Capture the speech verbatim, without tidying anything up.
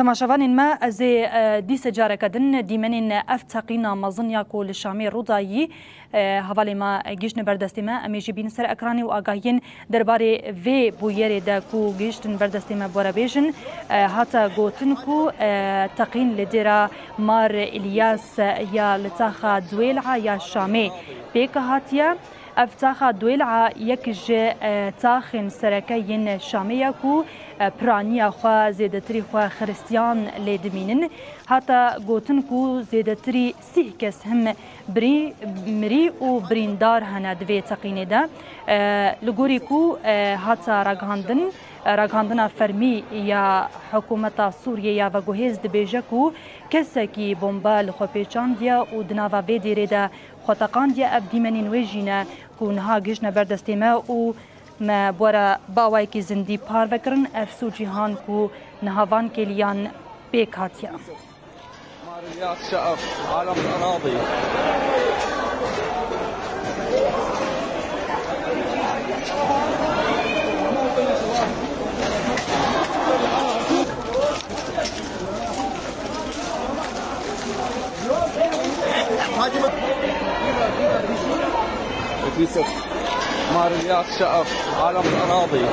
Temaşevanên me, ez ê, e, dîse careke din dîmenên ev teqîna mezin ya ku li Şamê rû dayî, e, hevalê me gihîştine ber destê me, em ê jî bînin ser ekranê û agahiyên derbarê vê bûyerê de ku gihîştin ber destê me bi we re bêjin. E, hate gotin ku, e, teqîn li dêra Mar Îlyas ya li taxa Duwêl'a ya Şamê pêk hatiye. Ev taxa Duwêl'a yek ji, e, taxên sereke yên Şamê ye ku, e, piraniya xwe zêdetirî xwe xiristiyan lê dimînin. Hate gotin ku zêdetirî sîh kes him birî, mirî û birîndar hene di vê teqînê de. E, li gorî ku, e, hate ragihandin, e, ragihandina fermî ya hikûmeta Sûriyê ya veguhêz dibêje ku kesekî bombe li xwe pêçandiye û di nava vê dêrê de xwe teqandiye. Ev dîmenên wê jî ne ku niha gihiştine ber destê me û me bi we re bi awayekî zindî parve kirin. Ev sûcîhan ku niha van kêliyan pêk hatiye. مار الياس شقف، عالم الأراضي. يوسف، مار الياس شقف، عالم الأراضي.